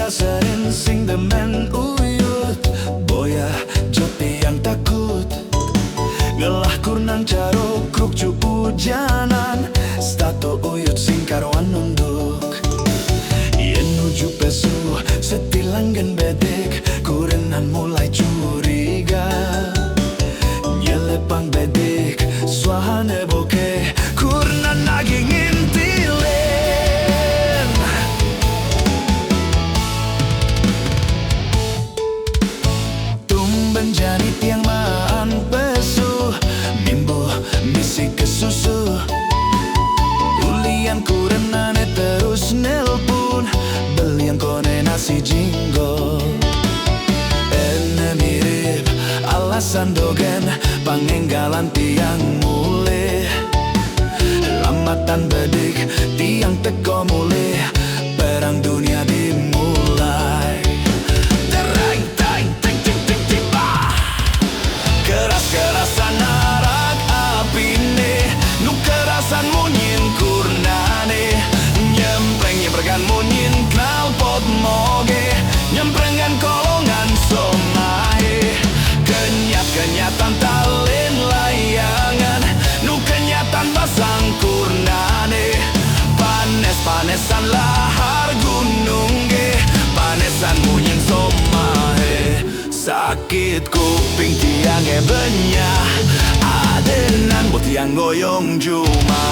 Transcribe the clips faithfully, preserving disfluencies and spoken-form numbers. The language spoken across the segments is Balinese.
Sering sing demen uyut, boya jo tiang takut. Ngelah kurnang caruk krukcu ujanan, statu uyut sing karuan nunduk. Yen nuju pesu, setilanggen bedik, kurenan mulai curiga. Nyelepang bedik, suahane boke, kurenan nagi ngintilen. Tumben jani tiang maan pesu, mimbuh misi kesusu. Ulian kurenane terus nelpon, belian kone nasi jinggo. Ene mirip alasan dogen, pangenggalan tiang mulih. Lambatan bedik, tiang teko mulih, perang dunia dimulai. Tereng, teng, teng, teng, teng, teng, bah. Keras-kerasan arak apine, nu kerasan munyin kurnane. Nyempreng-nyemprengkan munyin knalpot moge, nyemprengan kolongan somahe. Kenyat-kenyatan talen layangan, nu kenyatan basang kurnane. Panes-panesan lahar gunung ge, panesan munyin somahe. Sakit kuping tiange benyah, adenan bo tiang ngoyong juma.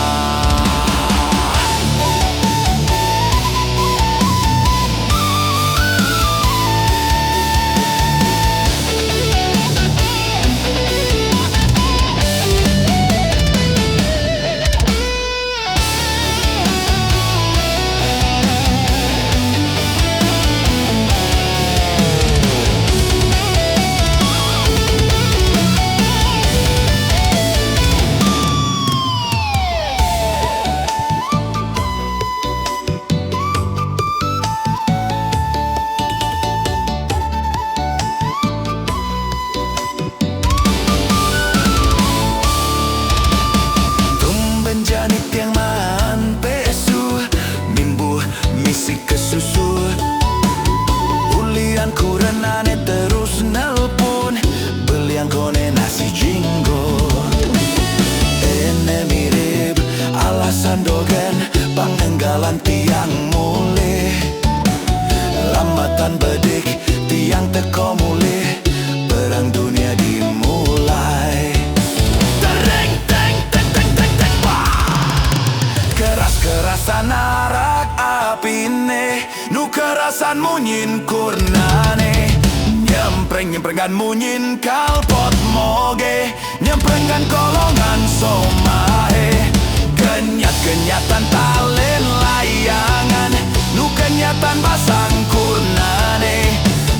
Tumben jani tiang maan pesu, mimbuh misi kesusu. Ulian kurenane terus nelpon, belian kone nasi jinggo. Ene mirip alasan dogen, pangenggalan tiang mulih. Lambatan bedik, tiang teko mulih, perang dunia dimulai. Tereng, teng, teng, teng, teng, teng, bah. Keras-kerasan arak apine, nu kerasan munyin kurnane. Nyempreng-nyemprengkan munyin kalpot moge, nyemprengkan kolongan somahe. Kenyat-kenyatan talen layangan, nu kenyatan basang kurnane.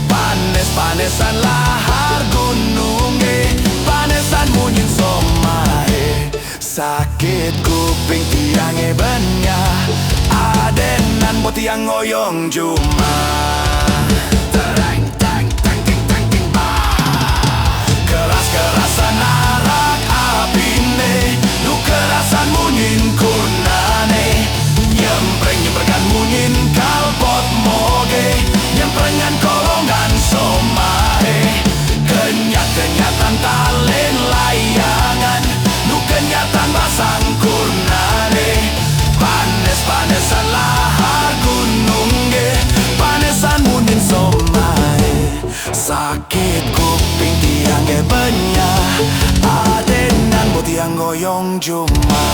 Panes-panesan lahar gununge, panesan munyin somahe. Sakit kuping tiange benyah, adenan bo tiang ngoyong juma. Tereng, teng, teng, teng, teng, teng, bah. Keras-kerasan arak apine, nu kerasan munyin kurnane. Nyempreng-nyemprengkan munyin kalpot moge, nyemprengan kolongan somahe. Kenyat-kenyatan talen layangan, nu kenyatan basang kurnane. Panes-panesan lahar gununge, panesan munyin somahe. Sakit kuping tiange benyah, adenan bo tiang ngoyong juma.